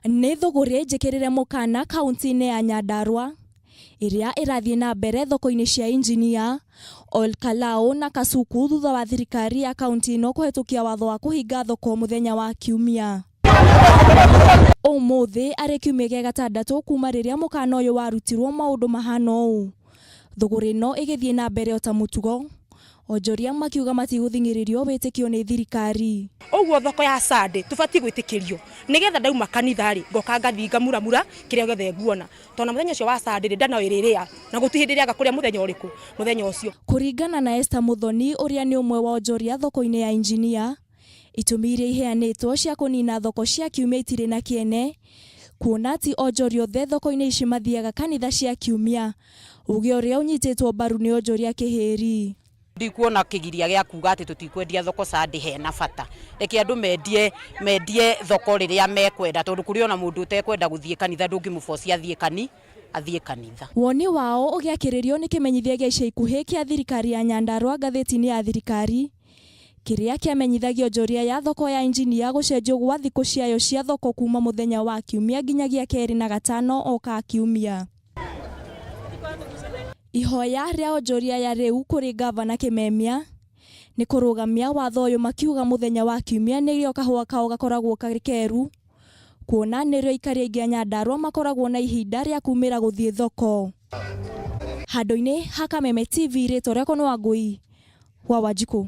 Nĩ thũgũrĩ njĩkĩrĩre mũkana kaunti-inĩ ya Nyandarua ĩrĩa ĩrathiĩ na mbere thoko-inĩ cia Injinia, Ol Kalou na Kasuku thutha wa thirikari ya kaunti ĩno kũhetũkia watho wa kũhinga thoko mũthenya wa Kiumia. Ũmũthĩ arĩ kiumia gĩa gatandatũ kuma rĩrĩa mũkana ũyũ warutirwo maũndũ mahana ũũ. Thũgũrĩ ĩno ĩgĩthiĩ na mbere o ta mũtugo, onjoria makiuga matigũthing'ĩrĩrio wĩtĩkio nĩ thirikari. Ũguo thoko ya Sunday tũbatiĩ gwĩtĩkĩrio nĩgetha ndauma kanitha rĩ ngoka ngathiĩ ngamuramura kĩrĩa gĩothe nguona tondũ mũthenya ũcio wa Sunday rĩ nda no ĩrĩrĩa na gũtirĩ hĩndĩ ĩrĩaga kũrĩa mũthenya ũrĩkũ mũthenya ũcio. Kũringana na Esther Muthoni ũrĩa nĩ ũmwe wa onjoria thoko-inĩ ya Injinia, itũmi iria iheanĩtwo cia kũnina thoko cia kiumia itirĩ na kĩene kuona ti onjoria othe thoko-inĩ ici mathiaga kanitha cia kiumia, uge ũrĩa ũnyitĩtwo mbaru nĩ onjoria Kĩhĩri. Ndikuona kĩgiria gĩa kuga atĩ tũtikwendia thoko Sunday hena bata. Reke andũ mendie mendie thoko rĩrĩa mekwenda tondũ kũrĩ ona mũndũ ũtekwenda gũthiĩ kanitha ndũngĩmũboci athiĩ kani athiĩ kanitha. Woni wao ũgĩakĩrĩrio nĩ kĩmenyithia gĩa ica ikuhĩ kĩa thirikari ya Nyandarua ngathĩti-inĩ ya thirikari kĩrĩa kĩamenyithagia onjoria ya thoko ya Injinia gũcenjio gwa thikũ ciayo cia thoko kuma mũthenya wa Kiumia nginyagia kerĩ na gatano o ka kiumia. Ihoya rĩa onjoria ya rĩu kũrĩ ngavana Kimemia nĩ kũrũgamia watho ũyũ makiuga mũthenya wa Kiumia nĩrĩo kahũa kao gakoragwo karĩ keru kuona nĩrĩo aikari aingĩ a Nyandarua makoragwo na ihinda rĩa kumĩra gũthiĩ thoko. Handũ-inĩ ha Kameme TV rĩtwa rĩakwa nĩ Wangũi wa Wanjikũ.